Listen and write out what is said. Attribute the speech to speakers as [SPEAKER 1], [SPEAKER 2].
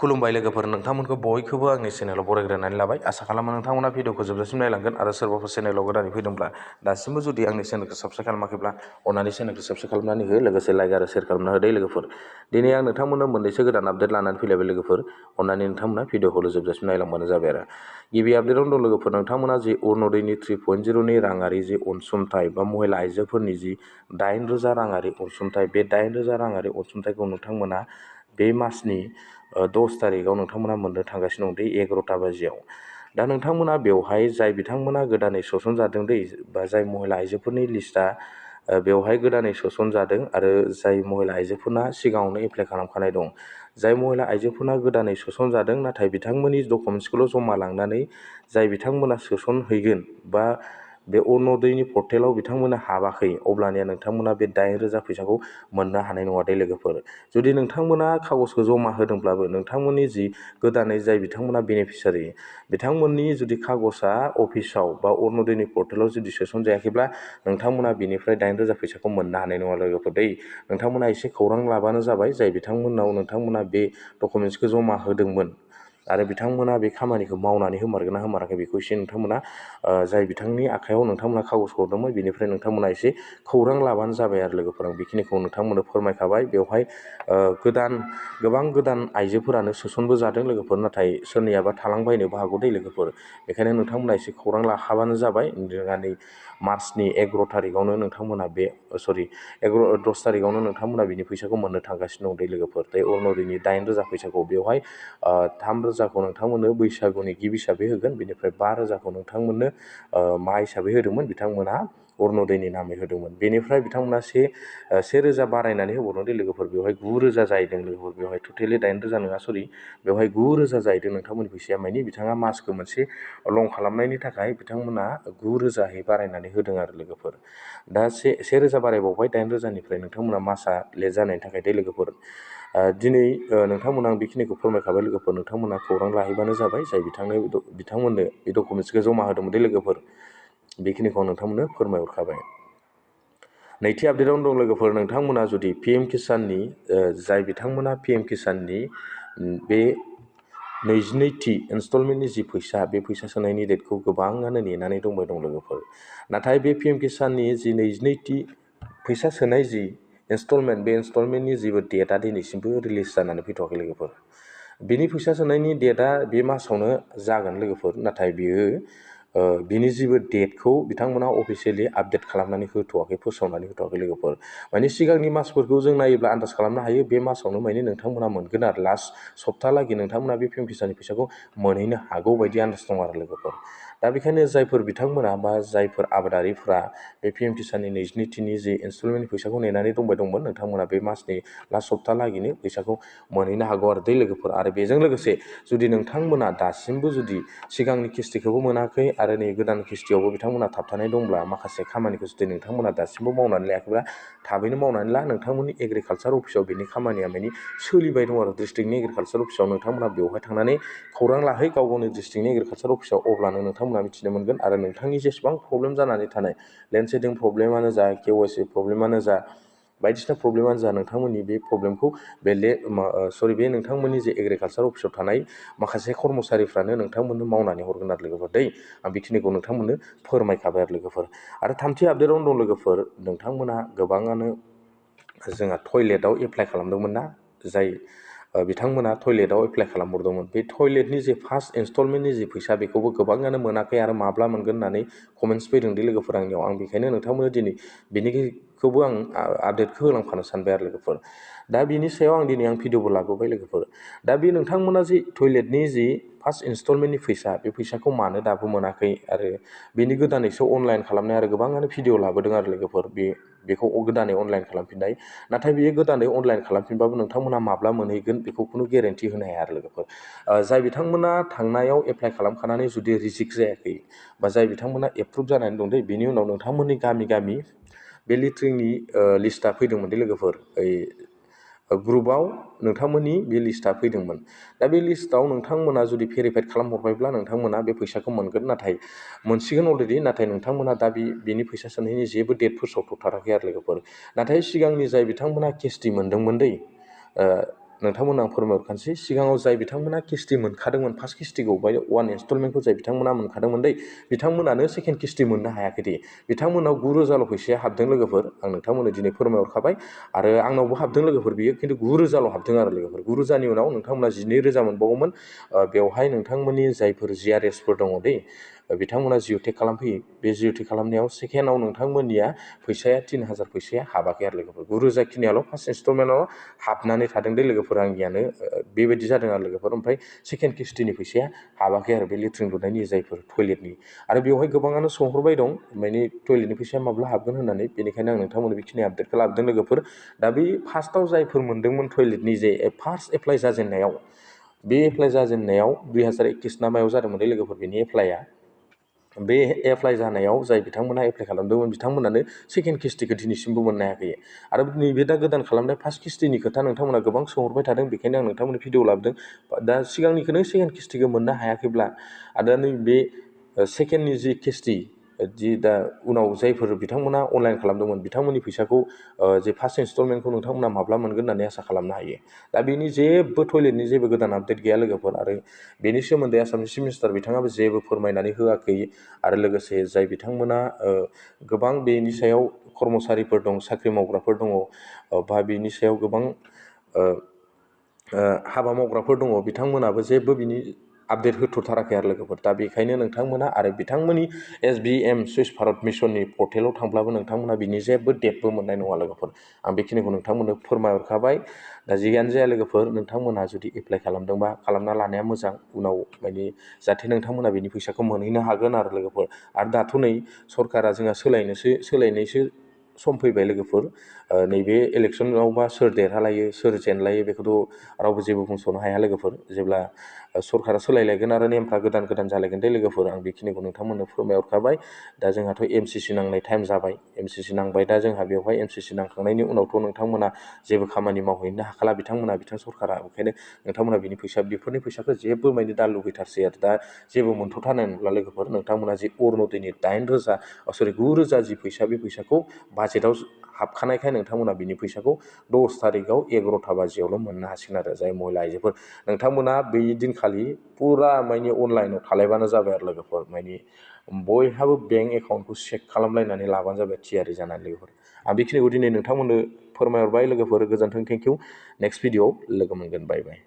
[SPEAKER 1] खुलुमबाय लोगोफोर, नोंथांमोनखौ बयखौबो आंनि चेनेलाव बरायग्रोनानै लाबाय। आसा खालामो नोंथांमोना भिडिअखौ जोबजासिम नायलांगोन आरो सोरबाफोर चेनेलाव गोदानै फैदोंब्ला दासिमबो जुदि आंनि चेनेलखौ साबस्क्राइब खालामाखैब्ला अननानै चेनेलखौ साबस्क्राइब खालामनानै हो, लोगोसे लाइक आरो शेयार खालामना होदो लोगोफोर। दिनै आं नोंथांमोननो मोननैसो गोदान आपडेट लानानै फैलायबाय लोगोफोर। अननानै नोंथांमोना भिडिअखौ जोबजासिम नायलांबानो जाबाय आरो। गिबि आपडेटआवनो दं लोगोफोर, नोंथांमोना जि अरुनदयनि 3.0नि राङारि जि अनसुंथाइ बा महिला आइजोफोरनि जि 8,000 राङारि अनसुंथाइ, बे 8,000 राङारि अनसुंथाइखौ नोंथांमोना बे मासनि 10 तारिखआव नोंथांमोना मोननो थांगासिनो दं 11टा बाजियाव। दा नोंथांमोना बेवहाय जाय बिथांमोना गोदानै सोसनजादों बा जाय महिला आइजोफोरनि लिस्टआ बेवहाय गोदानै सोसनजादों आरो जाय महिला आइजोफोरना सिगाङावनो एप्लाइ खालामखानाय दं, जाय महिला आइजोफोरना गोदानै सोसनजादों नाथाय बिथांमोननि डकुमेन्टसखौल' जमा लांनानै जाय बिथांमोना सोसनहैगोन बा बे अरुनदयनि पर्टेलाव बिथांमोना हाबाखै, अब्लानिया नोंथांमोना बे 8,000 फैसाखौ मोननो हानाय नङा दे लोगोफोर। जुदि नोंथांमोना कागजखौ जमा होदोंब्लाबो नोंथांमोननि जि गोदानै जाय बिथांमोना बेनिफिसारि, बिथांमोननि जुदि कागजआ अफिसाव बा अरुनदयनि पर्टेलाव जुदि सोसनजायाखैब्ला नोंथांमोना बेनिफ्राय 8,000 फैसाखौ मोननो हानाय नङा लोगोफोर दै। नोंथांमोना एसे खौरां लाबानो जाबाय, जाय बिथांमोननाव नोंथांमोना बे डकुमेन्टसखौ जमा होदोंमोन आरो बिथांमोना बे खामानिखौ मावनानै होमारगोन ना होमाराखै बेखौ एसे नोंथांमोना जाय बिथांनि आखायाव नोंथांमोना कागज हरदोंमोन बेनिफ्राय नोंथांमोना एसे खौरां लाबानो जाबाय आरो लोगोफोर। आं बेखिनिखौ नोंथांमोननो फोरमायखाबाय। बेवहाय गोबां गोदान आइजोफोरानो सोसनबो जादों लोगोफोर, नाथाय सोरनियाबा थालांबायनोबो हागौ दे लोगोफोर। बेखायनो नोंथांमोना एसे खौरां लाखाबानो जाबाय। नै मार्चनि 11 तारिखआवनो नोंथांमोना 10 तारिखआवनो नोंथांमोना बिनि फैसाखौ मोननो थांगासिनो दं दै लोगोफोर। दै अरुनदयनि 8,000 फैसाखौ बेवहाय 3,000खौ नोंथांमोननो बैसागुनि गिबि हिसाबै होगोन, बेनिफ्राय 5,000खौ नोंथांमोननो मा हिसाबै होदोंमोन बिथांमोना अरुनदयनि नामै होदोंमोन। बेनिफ्राय बिथांमोना 1,000 बारायनानै होबावदों दे लोगोफोर। बेवहाय 9,000 जाहैदों लोगोफोर। बेवहाय टटेलि 8,000 नङा, सरि, बेवहाय 9,000 जाहैदों नोंथांमोननि फैसाया। मानि बिथाङा मासखौ मोनसे लं खालामनायनि थाखाय बिथांमोना 9,000 बारायनानै होदों आरो लोगोफोर। दा 1,000 बारायबावबाय 8,000निफ्राय नोंथांमोना मासआ लेट जानायनि थाखाय दे लोगोफोर। दिनै नोंथांमोना आं बेखिनिखौ फोरमायखाबाय लोगोफोर। नोंथांमोना खौरां लाहैबानो जाबाय, जाय बिथांमोननो बे डकुमेन्टसखौ जमा होदोंमोन दे लोगोफोर। बेखिनिखौ आं नोंथांमोननो फोरमायहरखाबाय। नैथि आपडेटआवनो दं लोगोफोर, नोंथांमोना जुदि PM किसाननि जाय बिथांमोना PM किसाननि बे 22थि इनस्टलमेन्टनि जि फैसा, बे फैसा सोनायनि डेटखौ गोबाङानो नेनानै दंबाय दं लोगोफोर। नाथाय बे PM किसाननि जि 22थि फैसा सोनाय जि इनस्टलमेन्ट, बे इनस्टलमेन्टनि जेबो डेटआ दिनैसिमबो रिलिज जानानै फैथ'वाखै लोगोफोर। बिनि फैसा सोनायनि डेटआ बे मासावनो जागोन लोगोफोर, नाथाय बिनि जेबो डेटखौ बिथांमोना अफिसियेलि आपडेट खालामनानै होथ'वाखै, फोसावनानै होथ'वाखै लोगोफोर। माने सिगांनि मासफोरखौ जों नायोब्ला आन्दाज खालामनो हायो बे मासावनो माने नोंथांमोना मोनगोन आरो लास्ट सप्ताहालागै नोंथांमोना बे PM किसाननि फैसाखौ मोनहैनो हागौ बायदि आन्दाज दं आरो लोगोफोर। दा बेखायनो जायफोर बिथांमोना बा जायफोर आबादारिफ्रा बे PM किसाननि 22थिनि जि इनस्टलमेन्ट फैसाखौ नेनानै दंमोन, नोंथांमोना बे मासनि लास्ट सप्ताहालागैनो फैसाखौ मोनहैनो हागौ आरो दै लोगोफोर। आरो बेजों लोगोसे जुदि नोंथांमोना दासिमबो जुदि सिगांनि किस्तिखौबो मोनाखै आरो नै गोदान किस्तियावबो बिथांमोना थाबथानाय दंब्ला, माखासे खामानिखौ जुदि नोंथांमोना दासिमबो मावनानै लायाखैब्ला थाबैनो मावनानै ला। नोंथांमोननि एग्रिकालसार अफिसाव बेनि खामानिया माने सोलिबाय दं आरो डिस्ट्रिक्टनि एग्रिकालसार अफिसाव। नोंथांमोना बेवहाय थांनानै खौरां लाहै गाव गावनि डिस्ट्रिक्टनि एग्रिकालसार अफिसाव, अब्लानो नोंथांमोना मिथिनो मोनगोन आरो नोंथांनि जेसेबां प्रब्लेम जानानै थानाय, लेन्ड सेडिं प्रब्लेमानो जा, KYC प्रब्लेमानो जा, बायदिसिना प्रब्लेमानो जा, नोंथांमोननि बे प्रब्लेमखौ बे नोंथांमोननि जे एग्रिकालसार अफिसाव थानाय माखासे कर्मचारिफ्रानो नोंथांमोननो मावनानै हरगोन आरो लोगोफोर दै। आं बेखिनिखौ नोंथांमोननो फोरमायखाबाय आरो लोगोफोर। आरो थामथि आपडेटआवनो दं लोगोफोर, नोंथांमोना गोबाङानो जोंहा टयलेटआव एप्लाइ खालामदोंमोन ना, जाय बिथांमोना टयलेटआव एप्लाइ खालामहरदोंमोन, बे टयलेटनि जे फार्स्ट इनस्टलमेन्टनि जि फैसा, बेखौबो गोबाङानो मोनाखै आरो माब्ला मोनगोन होननानै कमेन्ट्स फैदों दि लोगोफोर आंनियाव। आं बेखायनो नोंथांमोननो दिनै बेनिखौबो आं आपडेटखौ होलांफानो सानबाय आरो लोगोफोर। दा बिनि सायाव दिनै भिडिअबो लाबोबाय लोगोफोर। दा बे नोंथांमोना जि टयलेटनि जि फार्स्ट इनस्टलमेन्टनि फैसा, बे फैसाखौ मानो दाबो मोनाखै आरो बेनि गोदानैसो अनलाइन खालामनाय आरो गोबाङानो भिडिअ लाबोदों आरो लोगोफोर। बेखौ गोदानै अनलाइन खालामफिननाय, नाथाय बेयो गोदानै अनलाइन खालामफिनबाबो नोंथांमोना माब्ला मोनहैगोन बेखौ खुनु गेरेन्टि होनो हाया आरो लोगोफोर। जाय बिथांमोना थांनायाव एप्लाइ खालामखानानै जुदि रिजेक्ट जायाखै, बा जाय बिथांमोना एप्रुभ जानानै दं बेनि उनाव नोंथांमोननि गामि बे लेट्रिननि लिस्टआ फैदोंमोन दे लोगोफोर। ग्रुपआव नोंथांमोननि बे लिस्टआ फैदोंमोन। दा बे लिस्टआव नोंथांमोना जुदि भेरिफाइड खालामहरबायब्ला नोंथांमोना बे फैसाखौ मोनगोन, नाथाय मोनसिगोन अलरेडि। नाथाय नोंथांमोना दा बिनि फैसा सोनायनि जेबो डेट फोसावथ'थाराखै आरो लोगोफोर। नाथाय सिगांनि जाय बिथांमोना किस्ति मोनदोंमोन दै, नोंथांमोननो आं फोरमायहरखानोसै सिगाङाव जाय बिथांमोना किस्ति मोनखादोंमोन फार्स्ट किस्तिखौ बाय 1 इनस्टलमेन्टखौ जाय बिथांमोना मोनखादोंमोन दै बिथांमोनानो सेकेन्ड किस्ति मोननो हायाखै दे बिथांमोनाव 9,000ल' फैसाया हाबदों लोगोफोर आं नोंथांमोननो दिनै फोरमायहरखाबाय आरो आंनावबो हाबदों लोगोफोर बियो खिन्थु 9,000ल' हाबदों आरो लोगोफोर 9,000नि उनाव नोंथांमोना 12,000 मोनबावोमोन बेवहाय नोंथांमोननि जायफोर जिआरएसफोर दङ दै बिथांमोना जिअ'टेक खालामफैयो बे जिअ'टेक खालामनायाव सेकेन्डआव नोंथांमोननिया फैसाया 3,000 फैसाया हाबाखै आरो लोगोफोर 9,000 खिनियाल' फार्स्ट इनस्टलमेन्टआव हाबनानै थादों दे लोगोफोर आंनियानो बेबायदि जादों आरो लोगोफोर ओमफ्राय सेकेन्ड किस्तिनि फैसाया हाबाखै आरो बे लेट्रिन लुनायनि जायफोर टयलेटनि आरो बेवहाय गोबाङानो सोंहरबाय दं माने टयलेटनि फैसाया माब्ला हाबगोन होननानै बेनिखायनो आं नोंथांमोननो बेखिनि आपडेटखौ लाबोदों लोगोफोर दा बे फार्स्टआव जायफोर मोनदोंमोन टयलेटनि जे फार्स्ट एप्लाइ जाजेननायाव बे एप्लाइ जाजेननायाव 2021 ना मायाव जादोंमोन लोगोफोर बेनि एप्लाइआ बे एप्लाइ जानायाव जाय बिथांमोना एप्लाइ खालामदोंमोन बिथांमोनानो सेकेन्ड किस्तिखौ दिनैसिमबो मोननो हायाखै आरो नैबे दा गोदान खालामनाय फार्स्ट किस्तिनि खोथा नोंथांमोना गोबां सोंहरबाय थादों बेखायनो आं नोंथांमोननि भिडिअ लाबोदों दा सिगांनिखौनो सेकेन्ड किस्तिखौ मोननो हायाखैब्ला आरो नैबे सेकेन्डनि जि किस्ति जि दा उनाव जायफोर बिथांमोना अनलाइन खालामदोंमोन बिथांमोननि फैसाखौ जे फार्स्ट इनस्टलमेन्टखौ नोंथांमोना माब्ला मोनगोन होननानै आसा खालामनो हायो दा बेनि जेबो टयलेटनि जेबो गोदान आपडेट गैया लोगोफोर आरो बेनि सोमोन्दै आसामनि चिफ मिनिस्टार बिथाङाबो जेबो फोरमायनानै होआखै आरो लोगोसे जाय बिथांमोना गोबां बेनि सायाव कर्मसारिफोर दं साख्रि मावग्राफोर दङ बा बेनि सायाव गोबां हाबा मावग्राफोर दङ बिथांमोनाबो जेबो बिनि आपडेट होथ'थाराखै आरो लोगोफोर दा बेखायनो नोंथांमोना आरो बिथांमोननि SBM सुइस भारत मिसननि पर्टेलाव थांब्लाबो नोंथांमोना बिनि जेबो डेटबो मोननाय नङा लोगोफोर आं बेखिनिखौ नोंथांमोननो फोरमायहरखाबाय दा जियानो जाया लोगोफोर नोंथांमोना जुदि एप्लाइ खालामदोंबा खालामना लानाया मोजां उनाव माने जाहाथे नोंथांमोना बिनि फैसाखौ मोनहैनो हागोन आरो लोगोफोर आरो दाथ' नै सरकारा जोंहा सोलायनायसो सम फैबाय लोगोफोर नैबे इलेक्सनावबा सोर देरहालायो सोर जेनलायो बेखौथ' रावबो जेबो बुंस'नो हाया लोगोफोर जेब्ला सरकारा सोलायलायगोन आरो नेमफ्रा गोदान गोदान जालायगोन दे लोगोफोर आं बेखिनिखौ नोंथांमोननो फोरमायहरखाबाय दा जोंहाथ' MCC नांनाय टाइम जाबाय MCC नांबाय दा जोंहा बेवहाय MCC नांखांनायनि उनावथ' नोंथांमोना जेबो खामानि मावहैनो हाखाला बिथां सरकारा ओंखायनो नोंथांमोना बिनि बेफोरनि फैसाखौ जेबो माने दा लुगैथारसै आरो दा जेबो मोनथ'थारनाय नंला लोगोफोर नोंथांमोना जि अरुनदयनि 9,000 जि फैसा बे फैसाखौ बाजेटआव हाबखानायखाय नोंथांमोना बिनि फैसाखौ 10 तारिखआव 11ता बाजियावल' मोननो हासिगोन आरो जाय महिला आइजोफोर नोंथांमोना बै दिनखालि फुरा माने अनलाइनाव थालायबानो जाबाय आरो लोगोफोर माने बयहाबो बेंक एकाउन्टखौ चेक खालामलायनानै लाबानो जाबाय थियारि जानानै लोगोफोर आं बेखिनिखौ दिनै नोंथांमोननो फोरमायहरबाय लोगोफोर गोजोन्थों थेंक इउ नेक्स्ट भिडिअ'आव लोगो मोनगोन बाय बाय